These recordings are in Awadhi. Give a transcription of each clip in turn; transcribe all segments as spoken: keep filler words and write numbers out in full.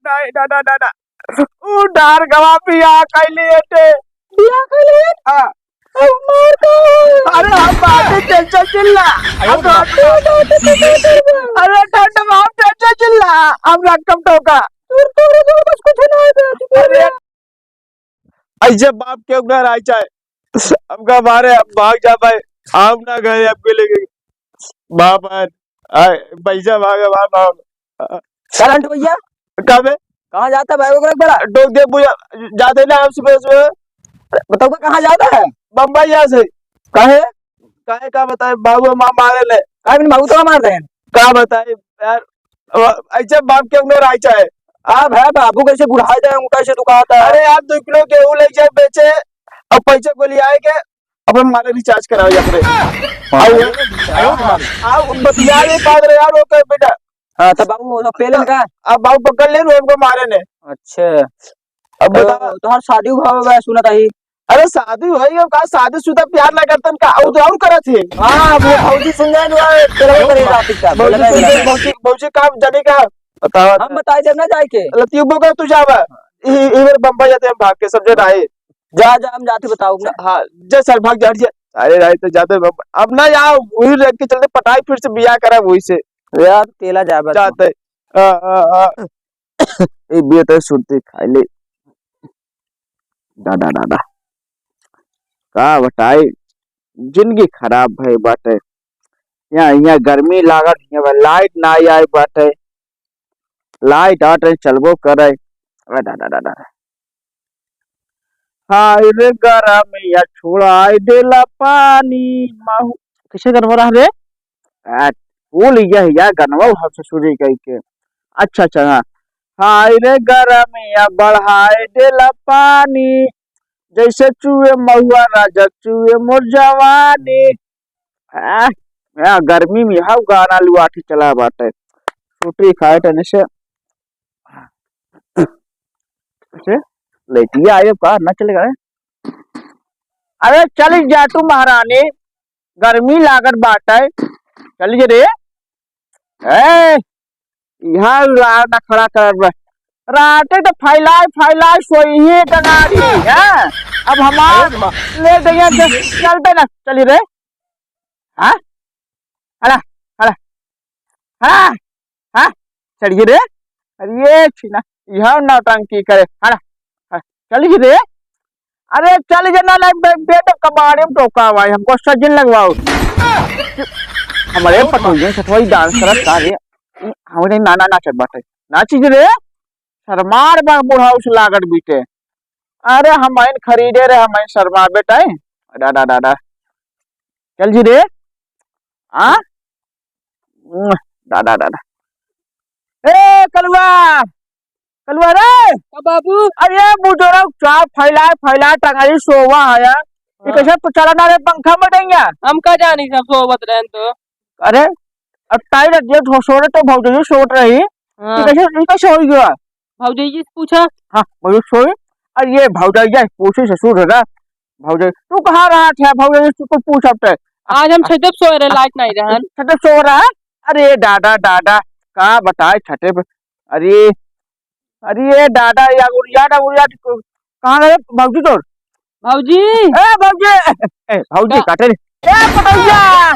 नहीं, ना, ना, ना, ना। ऊ डार गवा बियाह कइली हटे। बियाह कइली हटे? हाँ। अब मार का? अरे हम बाटे टेंशन चिल्ला। हम बाटे, अरे ठंड में हम टेंशन चिल्ला। हम रकम टोका। तोर, तोर, तोर बस कुछ ना होता। अरे ऐसे बाप के उगना रह जाए। हमका मारे, हम भाग जा भाई। हम ना गए आपके लेके। बाप है। आए, पैसा मांगे, बाप, बाप। करंट भैया? का बे? कहाँ जाता है भाई, ओकरा बड़ा? डोक दे बुझा, जाते ना हम सुबह, सुबह। बताओ, कहाँ जाता है? बम्बई यहाँ से। काहे? काहे का बताए, बाबू माँ मारे ले। काहे बिन बाबू तो मार दे? का बताए यार, अब ऐसे बाप के उम्र आई चाहे। अब है बाबू कैसे बुढ़ा जाए, उनका कैसे दुखाता है। अरे यार, दो किलो गेहूं ले जाए बेचे, अब पैसे को ले आए के, अपन मारे रिचार्ज कराओ जा रे। हाँ। आओ, आओ, आओ, बतिया नहीं पात रहे यार, वो कर बेटा। हाँ, तब बाबू वो पेलन का? अब बाबू पकड़ ले, वो हमको मारे ने। अच्छा। अब तो बताओ। तोहार शादी हुआ बा, सुनत आही। अरे शादी हुई, अब का शादीशुदा प्यार ना करतन का? और तो और करत है। हाँ, वो भौजी सुन जाए ना, तेरा करे रात का, बोले भौजी ना सुन जाए, यार। भौजी, भौजी का जाने का? बताओ। हम बताई देब ना जाए के। लतीबो का तू जावा। ई, ई बेर बम्बई जाते हम भाग के, सब जन आए। जा, जा, हम जाते बताओ ना। हाँ, जा सर, भाग जा, जा। अरे राय तो जाते बम्बई। अब ना यार, वही रख के चलते, पटाई फिर से बियाह करा वही से। यार, तेला जाबा तू। जाते। हाँ, हाँ, हाँ। ए, बे तो सुरती खाई ले। दादा, दादा। का बताई, जिंदगी खराब भई बाटे। यहाँ, यहाँ गर्मी लागत, यहाँ पे लाइट ना आई बाटे। लाइट आटे चलबो करे। अरे दादा, दादा। हाय रे गरमिया छोड़ाई देला पानी, माहू-, कैसे गनवा रहा रे? आ, भूल गया है यार, गनवा हम ससुरी कह के। अच्छा, अच्छा, हाँ। हाय रे गरमिया बढ़ाई देला पानी, जैसे चुए महुआ राजा चुए मोर जवानी। आ, या गर्मी में हाउ गाना लुआठी चला बाटे। सूटी खाए टने से। से लेटिया आयो का ना चलेगा रे? अरे चली जा तू महारानी, गर्मी लागत बाटे। चली जे रे। ए, यहाँ ला ना खड़ा कर बे। राते तो फैलाए, फैलाए सोई ही टंगारी, हैं? अब हमार अरे माँ। ले गया, चलते ना, चली रे। हाँ? हड़ा, हड़ा, हड़ा, हाँ? चढ़िए रे। अरे ये छिना, यह नौटंकी करे। हड़ा, हड़ा, चढ़िए रे। अरे चल जे ना, ना, बे-, बेटा कबाड़े में टोका हुआ है, हमको सजिन लगवाओ। हमारे पटोइया सतवाई डांस करत का रे? हमारे नाना नाचत बाटे। नाची जे रे। शर्मार बा बुढ़ाऊ से लागत बीटे। अरे हम आइन खरीदे रे, हम आइन शर्मा बेटा है। डा, डा, डा, डा। चल जी रे। हाँ? उम्म, डा, डा, डा, डा। ए, कलुआ! कलुआ रे! का बाबू? अरे बुजुर्ग, चार फैलाए, फैलाए टंगाई सोवा है। ये हाँ। कैसे तू चला ना रे पंखा में डैया? हम का जानी सब सोवत रहन तो। अरे, अब ताई रख दिया, सो-, सोने तो भौजी सोवत रही। हाँ। ये कैसे, ये कैसे हो गया? भौजी जी से पूछा। हाँ, भौजी सोई। अरे ये भौजी जी पूछी ससुर है ना। भौजी, तू कहाँ रहा था? भौजी जी, तू पूछ अब तक। आज हम छते पे सोए रहे, लाइट नहीं रहन। छते पे सो रहा? अरे दादा, दादा, का बताए छते पे। अरे, अरे दादा, या उड़िया ना उड़िया, कहाँ गए भौजी तोर? भौजी। ए भौजी, ए भौजी का? काटे रे। ए पटैया,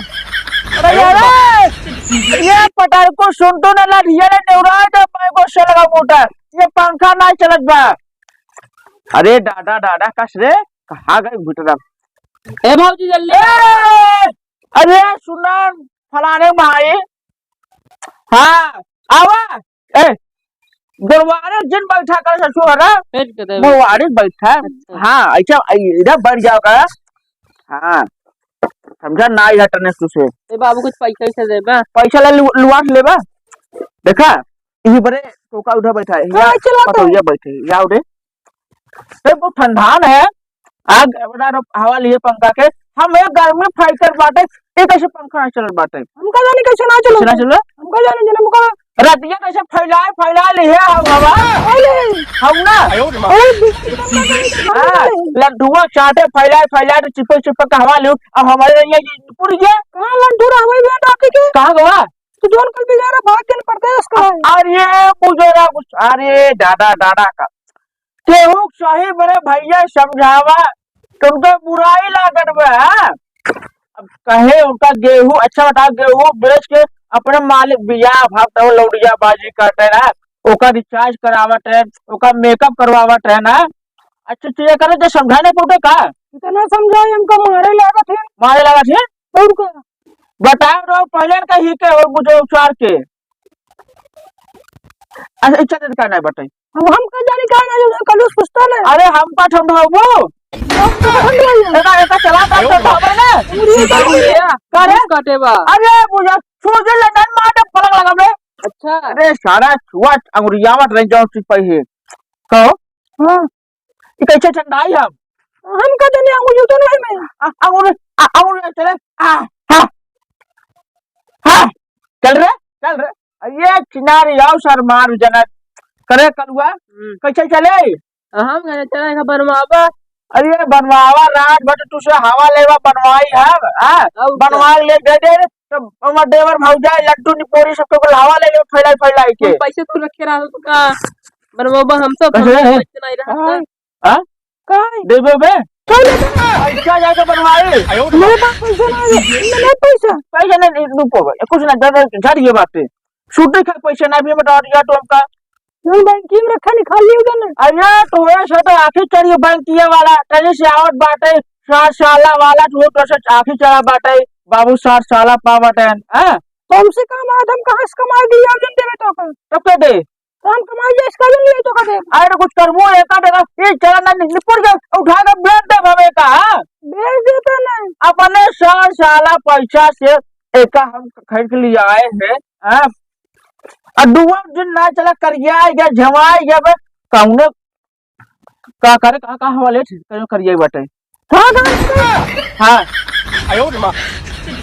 पटैया रे, ये पटार को सुन तो ना ला, रिया ने नेवरा दे, मैं को से लगा मोटा, ये पंखा ना चलत बा। अरे दादा, दादा, कस रे, कहाँ गए बेटा? ए भौजी जल्दी। ए, अरे सुना, फलाने भाई, हाँ, आवा। ए, गोरवारे जिन बैठा कर ससुर है ना? बैठ के दे। गोरवारे बैठा। अच्छा। हाँ, ऐसा इधर बैठ जाओ का। हाँ, समझा ना, इधर टने से। ए बाबू, कुछ पैसा वैसा देबा? पैसा ले लु-, लुआट लेबा। देखा, यही बड़े टोका उठा बैठा है। हाँ, या चला तो। पतोहिया बैठे, या उठे। ए, बहुत ठंडान है। आग, बता रहो, हवा लिए पंखा के। हम एक गर्मी फाइटर बाटे, ये कैसे पंखा ना चलत बाटे? हमका जाने कैसे ना चलो? कैसे ना चलो? हमका जाने, जाने हमका। रतिया कैसे फैलाए, फैलाए लिए हम हवा? अरे। हम ना। अरे, बिस्किट हमका जाने कैसे ना हाँ, चलो? लड्डुआ चाटे फैलाए, फैलाए तो चिपक, चिपक के हवा लियो। अब हमारे रहिया जी पूरी गया। कहाँ लड्डू रहा हमारे बिना डाके के? कहाँ गवा? तू जौन कल बिगाड़ा, भाग के न परदेस का है। अरे बुजुर्ग, अरे दादा, दादा का केहू सही बरे भैया समझावा, तुमके बुराई लागत बा, हाँ? अब कहे उनका गेहूं, अच्छा बता, गेहूं बेच के अपने मालिक बियाह भाग तो लौड़िया बाजी करते ना, ओका रिचार्ज करावत है, ओका मेकअप करवावत है ना। अच्छा चीजें करे तो समझाए नहीं पड़ते का? इतना समझाए हमका मारे लागत है। मारे लागत है? और का? बताओ तो पहले का ही के हो बुझे उचार के। अच्छा, इच्छा देत का नहीं बताई? हम, हम का जानी का नहीं, जो कलू सुस्ता नहीं। अरे, हम का ठंड हो वो? हम का ठंड हो वो? एका, एका चला, का अरे, ठंड हो ना? मुड़ी का मुड़ी का? का रे? काटे बा। अरे, बुझा, सूजी लंदन मार दे, पलक लगा बे। अच्छा। अरे, सारा छुआ अंगुरियावत रह जाओ, चुप ही है। कहो। हाँ। ई कैसे ठंडाई हम? हम का देने अंगुर जूतन वही में। आ, अंगुर, आ, अंगुर चले। आ, हाँ। हाँ। चल रे, चल रे। अरे चिनारी आओ सर मार जनक। करे कलुआ, हम्म। कैसे चले? हम घरे चला का बनवावा। अरे बनवावा रात भर तू से हवा लेवा बनवाई हम, हाँ? और का? बनवा ले दे दे। तो हमर देवर भौजाई लड्डू निपोरी सबके बोलावा ले ले फैलाई फैलाई के। हम पैसे तू रखे रहा तो का बनवाबा हम सब कैसे? पैसे नहीं रहा हाँ। था। हाँ? काय? देबे बे? काय लेबे? पैसा जाके बनवाई। मेरे पास पैसा नहीं है। मेरे पास पैसा। पैसा नहीं, नहीं, रुको बे। कुछ ना, दादा, झाड़िए बातें। सूटे खा पैसा ना भी बता दिया तो हमका। नहीं, बैंक में रखा, निकाल लियो ना। अरे, तो ऐसा तो आखिर चढ़िए बैंक ये वाला, कहीं से आवत बाटे, साठ साला वाला, तो तो से आखिर चढ़ा बाटे, बाबू साठ साला पावत है, हाँ? कम से कम आज हम कहाँ से कमाई दी, आज देवे तो का? तब के दे? तो हम कमाई जाए, इसका भी नहीं तो का दे? अरे, कुछ करबो, एका देखा, ये चला ना, नि-, निपुर के उठा के बेच दे भवे का, हाँ? बेच देता नहीं। अपने साठ साला पैसा से एका हम खरीद के लिए आए हैं, हाँ? आ दुआ दिन ना चला, करिया या झमाई या बे, कौनो का करे, कहाँ, कहाँ वाले थे, कौनो करिया ही बाटे। हाँ, हाँ। हाँ।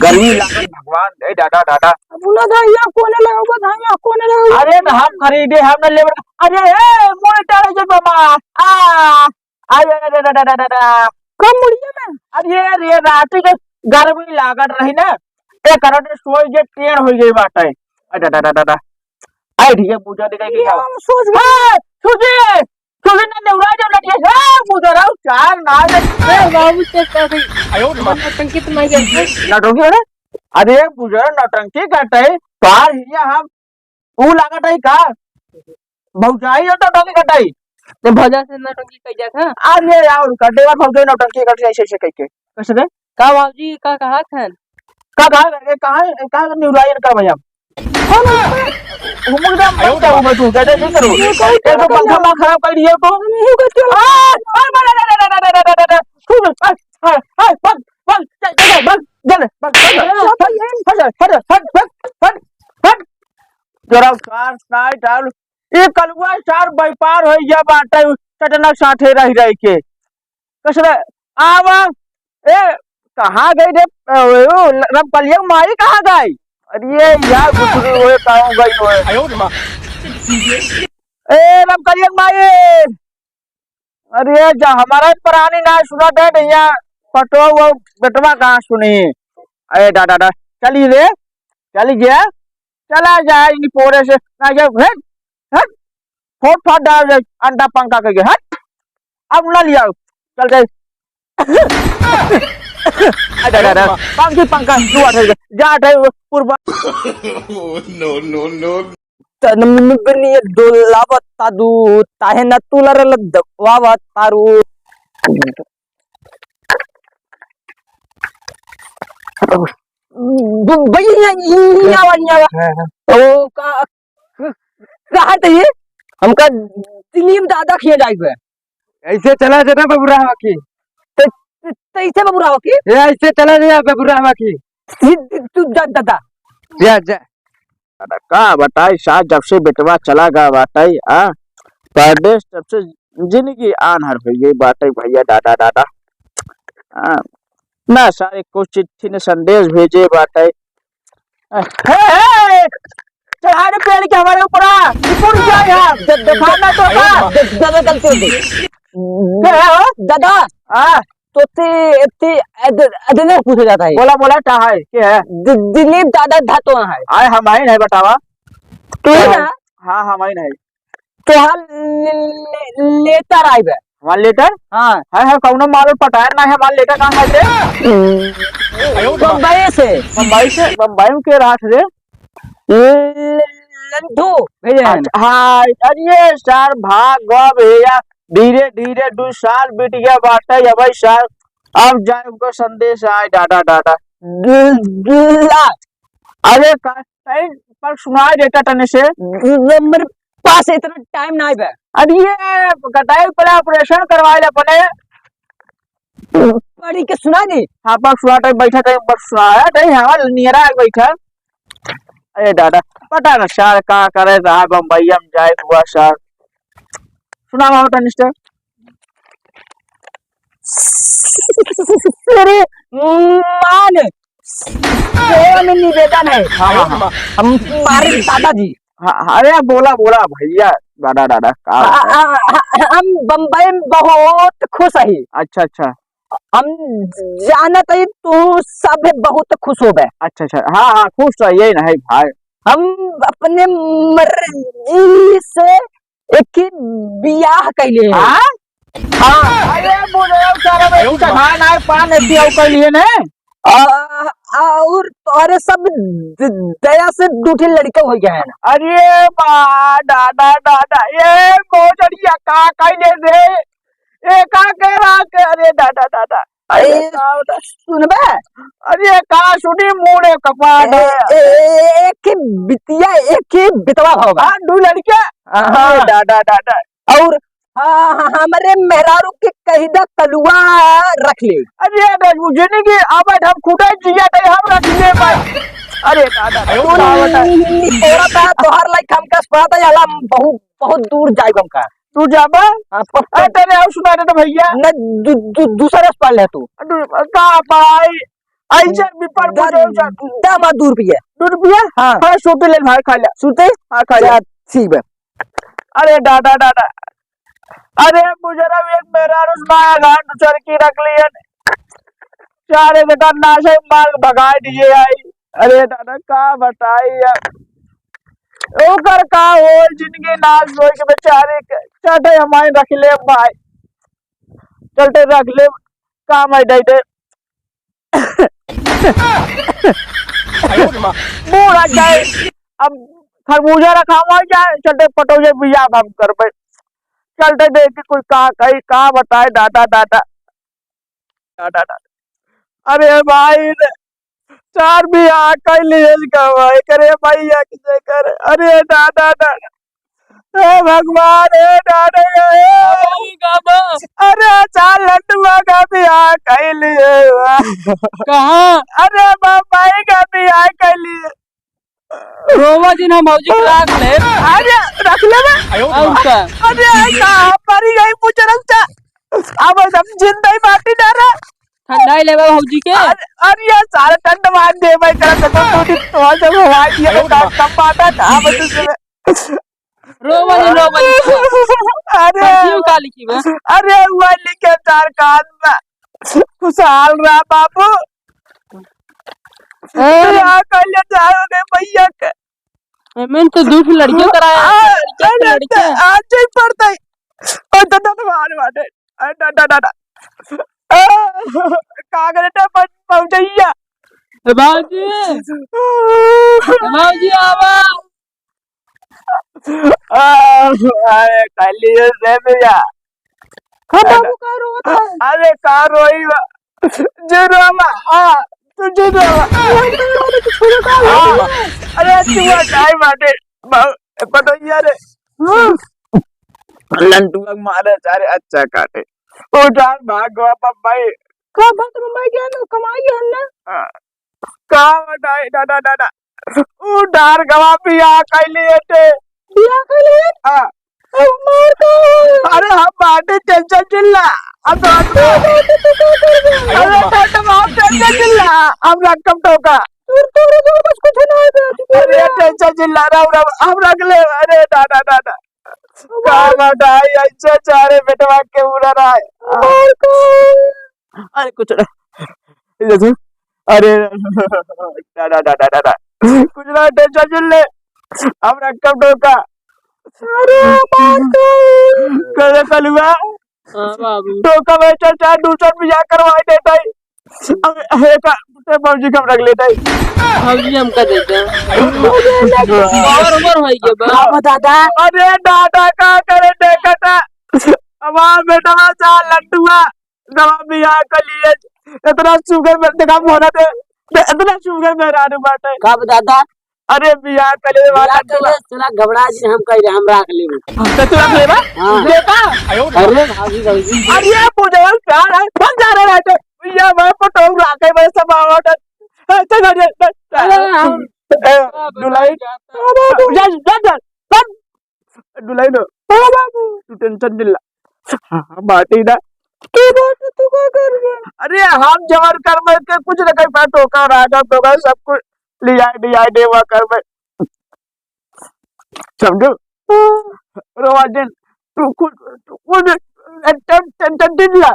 गर्मी लागल भगवान, ए दादा, दादा। अब उन्हें धाइया कोने लगाओ, धाइया कोने लगाओ। अरे, तो हम खरीदे, हम न लेबर। अरे, ए, मोरे टारे जे बाबा। आ, अरे, अरे, अरे, अरे, अरे, अरे। कम मुड़िया में? अरे, रे, राती के गर्मी लागत रही ना, ए करंट सोई जे टेढ़ हो गई बाटे। अरे, अरे, अरे, अरे। आई ठीक है, पूजा दिखाई ये क्या? हम सोच गए। हाँ, सोचे। तू भी ना नेवरा जब लगिए, हे, बुजरा, चार ना दे। ए, बाबू, ते का भाई? आयो रे माँ। नौटंकी तो नहीं करते। नौटंकी, अरे? अरे, बुजरा, नौटंकी करते, पार हिया हम, ऊ लागत है का? भौजाई हो तो नौटंकी करते। ते भौजा से नौटंकी कर जात है? अरे यार, उनका देवर भौजाई नौटंकी करते ऐसे, ऐसे कह के। कैसे रे? का बाबूजी, का कहा थन? का कहा, ए, कहाँ, ए, कहाँ निउराई इनका भैया? हम एकदम मर जाऊंगा तू, ज्यादा नहीं करो। ये कोई ये तो पंखा मार खराब कर दिया तो। हम यही को चला। आ, आ, आ, आ, आ, आ, आ, आ, आ, आ, आ, आ, भाग, भाग, चल, चल, भाग, चल, भाग, भाग, भाग, हट, हट, हट, भाग, हट, हट। जरा सार, सार, डाल। ये कलुआ सार व्यापार हो गया बाटे, चटना साथे रह, रह के। कसरे, आवा, ए, कहाँ गई रे? अ, ओ, रमकलिया के माई कहाँ गई? अरे यार, गुठरी होए, कहाँ गई होए? आयो रे माँ। ए, रमकलिया के माई, अरे जा, हमारा प्राणी ना सुना दे भैया, पटवा हुआ बेटवा कहाँ सुनी? अरे दादा, दादा, चली रे, चली गया, चला जाए इन पोरे से, ना जाए, हट, हट, फोट फाट डाल दे, अंडा पंखा कह के, हट। अब ना लिया, चल गए। अरे, अरे, अरे, पंखी पंखा, तू आ, जा, जा, पूर्वा। No, no, no। तन में बनिया डोलावत तारू, ताहे ना तुलर लदवावत तारू। ब-, भैया, यहाँ, यहाँ आवा, यहाँ आवा। हाँ, हाँ। ओ, का, कहाँ थे ये? हमका दिल्ली में दादा खिया जाए हुए। ऐसे चला जाना बबुरा हवा की। तो, तो, तो ऐसे बबुरा हवा की? ये ऐसे चला जाना बबुरा हवा की। ये, तू जा दादा। जा, जा। अरे का बताई सार, जब से बेटवा चला गया बाटे, आ, परदेस, तब से जिंदगी आन्हर हो गई बाटे भैया, दादा, दादा। आ, ना सार, कुछ चिट्ठी न संदेश भेजे बाटे। आ, हे, हे, चढ़ा दे पेड़ के हमारे ऊपर, आ, ऊपर जा यहाँ, द-, द-, खाना तो का? द-, दादा, गलती हो गई। हे, हे, हो? दादा। आ, तो ते, ते अद-, अदने पूछा जाता है। बोला, बोला, का है? के है? दि-, दिलीप दादा धातो है। आए, हम आई नहीं बतावा। तू ही ना? हाँ, हम आई नहीं। तोहार ले-, ले-, लेटर आइबे। हमार लेटर? हाँ। है, है, कौनो मालूम पटायर ना है, हमार लेटर कहाँ है रे? बम्बई से। बम्बई से? बम्बई में के रहत रे? ल-, लड्डू भेजे हैं। अच्छा, हाँ, अरे सार भाग गवा भैया, धीरे धीरे दू साल बीत गया बाटे, अब सार अब जाए उनको संदेश आए, डाटा, डाटा। ला। अरे का, कहीं पर सुनाई देता तने से? मेरे पास इतना टाइम नहीं बे। अरे ये बताए, पहले ऑपरेशन करवाए ले अपने। पढ़ी के सुना दी। हाँ, पर सुना टाइम बैठा टाइम पर सुनाया टाइम हमारे नियरा आके बैठा। अरे दादा, पता ना सार का करे रहा, बम्बई में जाए हुआ सार। सुना बाबा तनिष्ठा। अरे मान, सेवा में निवेदन है। हाँ, हाँ, हाँ। हमारे दादाजी। हाँ, हाँ, अरे बोला, बोला भैया, दादा, दादा, का आ, बात है? आ, आ, हम बम्बई में बहुत खुश है। अच्छा, अच्छा। हम जानत है तू सब बहुत खुश होबे। अच्छा, अच्छा, हाँ, हाँ, खुश तो यही ना है भाई। हम अपने मर्जी से एक ही बियाह कैले हैं। हाँ? हाँ। अरे बुढ़ऊ सारा में चढ़ा ना पान पियाऊ कैले ने। आ, आ, और तोहरे सब द-, दया से दू ठे लड़का हो गया है ना। अरे बा, दादा, दादा, ये मोजरिया का कैले रे? ए, का कह रहा के? अरे दादा, दादा। अरे, अरे, का होता? सुनबे? अरे, का सुनी, मुड़े कपाट। ए, ए, एक ही बिटिया, एक ही बिटवा होगा। हाँ, दू लड़कियाँ। हाँ। अरे दादा, दादा। और, हाँ, हाँ, हमरे मेहरारू के कही दा कलुआ रख ले। अरे, अरे, मुझे नहीं कि अब हम खुदा जिया थे, हम रख ले भाई। अरे दादा, अरे, तू का होता? नि-, नि-, तोरा बा, तोहर लाइक हमका स्वाद है, हम बहुत, बहुत दूर जाए हमका। तू जाबा? हाँ, पक्का। अरे, तने और सुना दे तो भैया। न, दू-, दू-, दूसरा से पढ़ ले तू। दू-, का भाई? ऐसे भी पढ़ दा-, मुझे जा-, दा मा दू रुपया। दू रुपया? हाँ। हाँ, सूते ले भाई, खा ले। सूते? हाँ, खा ले। जा, ठीक बा। अरे दादा, दादा। अरे बुजुर्ग एक मेहरारू से माया गांड चरकी रख लिए। चार एक नाशे मार भगाए दिए आई। अरे दादा, का बताई यार, ओकर का होई, जिंदगी नाश होई के बेचारे के। चलते हमारे रख ले भाई, चलते रख ले, काम है दे दे। बूढ़ा जाए, अब खरबूजा रखा हुआ जाए, चलते पटौजे बियाह हम करबे, चलते देख के कोई का कही, का बताए दादा, दादा। अरे भाई रे, चार बियाह कैली है इसका भाई, करे भैया किसे करे। अरे दादा, दादा, हे भगवान, हे दादा, हे। अरे चार लड्डुआ का बियाह कैली है। कहाँ? अरे बम्बई का बियाह कैली है। रोवा जिन हम भौजी के राख ले। अरे, रख ले बे। और का? अरे, का, मरी गई बुजुर्ग चा। अब हम जिंदा ही माटी डाला। ठंडा ही लेवा भौजी के। अरे, अरे, ये सारा ठंड मार दे भाई, तेरा तो तू भी तो जब हवा दिया तो कम, कम बात है, अब तुझे। रोवा जिन, रोवा जिन। अरे। परफ्यूम का लिखी बा? अरे, वो लिखे चार कान में। खुशहाल रहा बाबू। ए, बियाह कैले जाओगे भैया के? एमन तो दू ठो लड़कियों कराया, आ, लड़कियां तो अरे, लड़कियां। आज ही पड़ता है। अरे, दादा, दादा, मार, मार, अरे, दादा, दादा। आ, कागरेटा पर पहुंचैया। ए, बाबूजी। ए, बाबूजी, आवा। आ, अरे, कलिए से भैया। हाँ, बाबू, का रोवत है? अरे, का रोई बा? जे रोवा, आ, तू जे रोवा। आ, अरे, तू आ, काय बाटे? बाबू, पटोहिया रे। हाँ। लंटुआ के मारे, सारे अच्छा काटे। ओ, जान भाग गवा, बम्बई। का बात, बम्बई गया ना, कमाई गया ना? हाँ। का बताई, दादा, दादा। ऊ डार गवा बियाह कैली हटे। बियाह कैली हटे? हाँ। अब मार का? अरे हम बाटे टेंशन चिल्ला। हम तो अरे बाटे तो का करबे? अरे बाटे तो हम टेंशन चिल्ला। हम रकम टोका। तोर, तोरे जोर बस कुछ ना है बे। अरे टेंशन चिल्ला, राम, राम, हम रख ले। अरे दादा, दादा। का बताई, ऐसे चारे बेटवा के उड़ा रहा है। मार का? अरे कुछ ना, इधर से, अरे ना, ना, ना, ना, ना, ना। कुछ ना, tension जिन ले, हम रखब टोका। अरे मार दो। करे कलुआ, हाँ बाबू। टोका में चाचा दूसर बियाह करवाई देता है। अब हे का, ते बाबूजी के हम रख लेता है। बाबूजी हमका देता है। और उम्र होई गया बा। बाबू दादा। अरे दादा का करे देखता। हमार बेटवा चा लड्डुआ, नवा बियाह कर लिए। इतना सुगर में देखा मोहरा दे, दे, इतना सुगर में रानू बाटे। कब दादा? अरे बियाह कर लिए वाला बियाह कर ले, चला घबरा जी, हम कह रहे, हम राख लेबे। तो तू रख लेबा? हाँ। बेटा। अरे भाभी, भाभी। अरे ये बुझे प्यार है, बन जा रहे रहते। ये मैं पटोल राखे में सब आवत है। ऐसे ना जे, अरे हम ए, दुलाई। जा, जा, जा, जा। दुलाई ना। अरे बाबू, तू tension जिन ला। हाँ, हाँ, बाटे ना। तू बाटे, तू का करबे? अरे, हम जवन करबे के कुछ न कर पाए, टोका, राजा, टोका, सब कुछ लिया, लिया, देवा करबे। समझो? रोवा जिन, तू कुछ, तू कुछ, ए, टें-, tension जिन ला।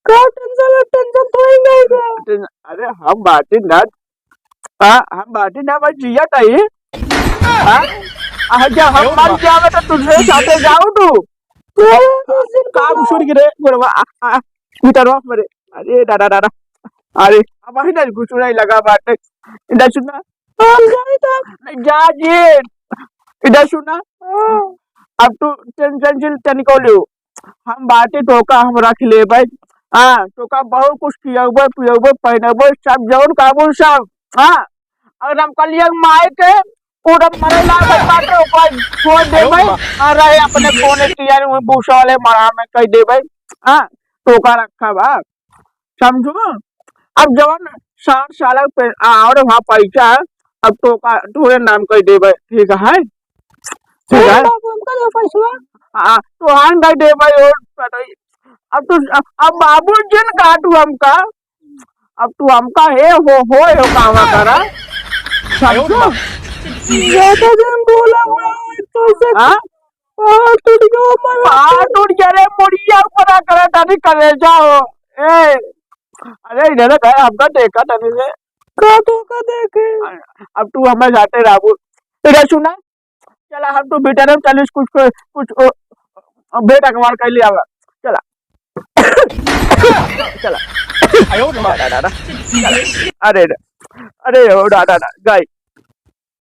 का tension है? Tension तो ही नहीं बा। Tension, अरे, हम बाटे ना। हाँ, हम बाटी ना बस जिया ताई। हाँ? आ, जब हम मर जावे तो तुझे साथे जाऊ तू। काम सुन के रे, गोरवा, आ, आ, भीतरवा मरे। अरे, दादा, दादा। अरे, अब ही ना कुछ नहीं लगा बाटे। इधर सुना। हम जाए तो। जा जी। इधर सुना। हाँ। अब तू tension से तनिको लियो। हम बाटे टोका हम रख लेबै। हाँ, टोका बहुत कुछ खियौबै, पियौबै, पहिनौबै, सब जौन कहबू सब। हाँ, अगर हम कहलिए माई के पूरा मरे लागल बाटे, ओकर छोड़ देबै। अरे वाह। और रहे अपने कोने किया में भूसा वाले मरा में कह देबै। हाँ, टोका रखा बा, समझू? अब जवन साठ साल पे और वहाँ पैसा, अब टोका तोरे नाम कह देबै, ठीक है? ठीक है? बाबू, हमका दो पैसवा। हाँ, तो हम दे देबै और बताई। अब तू, अब बाबू जिन काटू हमका, अब तू हमका हे हो, हो, हो कावा करा। समझो? ज्यादा दिन बोला हुआ है, तो से हाँ? पहाड़ टूट गया, मर पहाड़ टूट गया रे, मुड़िया ऊपर आ करा, तानी कलेजा हो। ए, अरे इधर है, हमका देखा तानी से। का तो का देखे? अब तू हमें जाते रहबू। इधर सुना, चला, हम तो बेटा ना, चल, कुछ, कुछ, ओ, भेंट अखबार कर लिया होगा। चला। चला। आयो रे माँ। दादा, दादा। चला। अरे रे। अरे ओ दादा, दादा, गई।